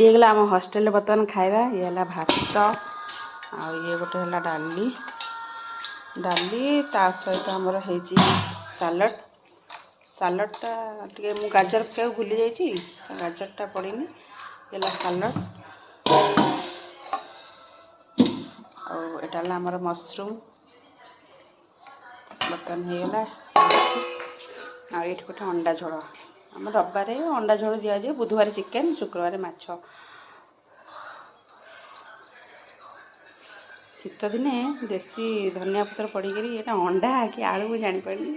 Ready ହେଇଗଲା ଆମ ହଷ୍ଟେଲରେ ବର୍ତ୍ତମାନ ଖାଇବା। ଇଏ ହେଲା ଭାତ, ଆଉ ଇଏ ଗୋଟେ ହେଲା ଡାଲି। ଡାଲି ତା ସହିତ ଆମର ହେଇଛି ସାଲାଡ଼। ସାଲାଡ଼ଟା ଟିକେ ମୁଁ ଗାଜର ପକାଇବାକୁ ଭୁଲି ଯାଇଛି, ଗାଜରଟା ପଡ଼ିନି। ହେଲା ସାଲାଡ଼, ଆଉ ଏଇଟା ହେଲା ଆମର ମସରୁମ୍ ବର୍ତ୍ତମାନ ହେଇଗଲା। ଆଉ ଏଇଠି ଗୋଟେ ଅଣ୍ଡା ଝୋଳ। ଆମ ରବିବାରେ ଅଣ୍ଡା ଝୋଳ ଦିଆଯାଏ, ବୁଧବାର ଚିକେନ୍, ଶୁକ୍ରବାର ମାଛ। ଶୀତ ଦିନେ ଦେଶୀ ଧନିଆ ପତ୍ର ପଡ଼ିକରି, ଏଇଟା ଅଣ୍ଡା କି ଆଳୁ ମୁଁ ଜାଣିପାରିନି,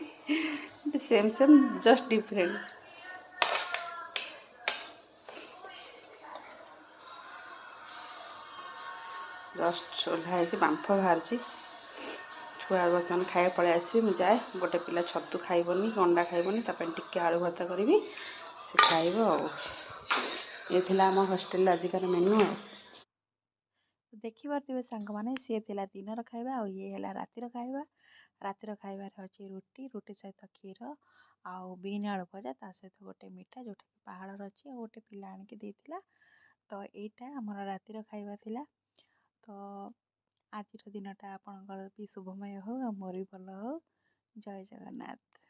same same just different. Just ଓହ୍ଲା ହେଇଛି, ବାମ୍ଫ ବାହାରୁଛି। ଛୁଆ ବର୍ତ୍ତମାନ ଖାଇବା ପଳେଇ ଆସିବେ, ମୁଁ ଯାଏ। ଗୋଟେ ପିଲା ଛତୁ ଖାଇବନି କି ଅଣ୍ଡା ଖାଇବନି, ତା ପାଇଁ ଟିକେ ଆଳୁ ଭର୍ତ୍ତା କରିବି, ସେ ଖାଇବ। ଆଉ ଏ ଥିଲା ଆମ ହଷ୍ଟେଲରେ ଆଜିକାର ମେନୁ। ଆଉ ଦେଖିପାରୁଥିବେ ସାଙ୍ଗମାନେ, ସିଏ ଥିଲା ଦିନର ଖାଇବା ଆଉ ଇଏ ହେଲା ରାତିର ଖାଇବା। ରାତିର ଖାଇବାରେ ଅଛି ରୁଟି, ରୁଟି ସହିତ କ୍ଷୀର ଆଉ ବିନ୍ ଆଳୁ ଭଜା, ତା ସହିତ ଗୋଟେ ମିଠା ଯେଉଁଟାକି ପାହାଡ଼ର ଅଛି ଆଉ ଗୋଟେ ପିଲା ଆଣିକି ଦେଇଥିଲା। ତ ଏଇଟା ଆମର ରାତିର ଖାଇବା ଥିଲା। ତ ଆଜିର ଦିନଟା ଆପଣଙ୍କର ବି ଶୁଭମୟ ହଉ ଆଉ ମୋର ବି ଭଲ ହଉ। ଜୟ ଜଗନ୍ନାଥ।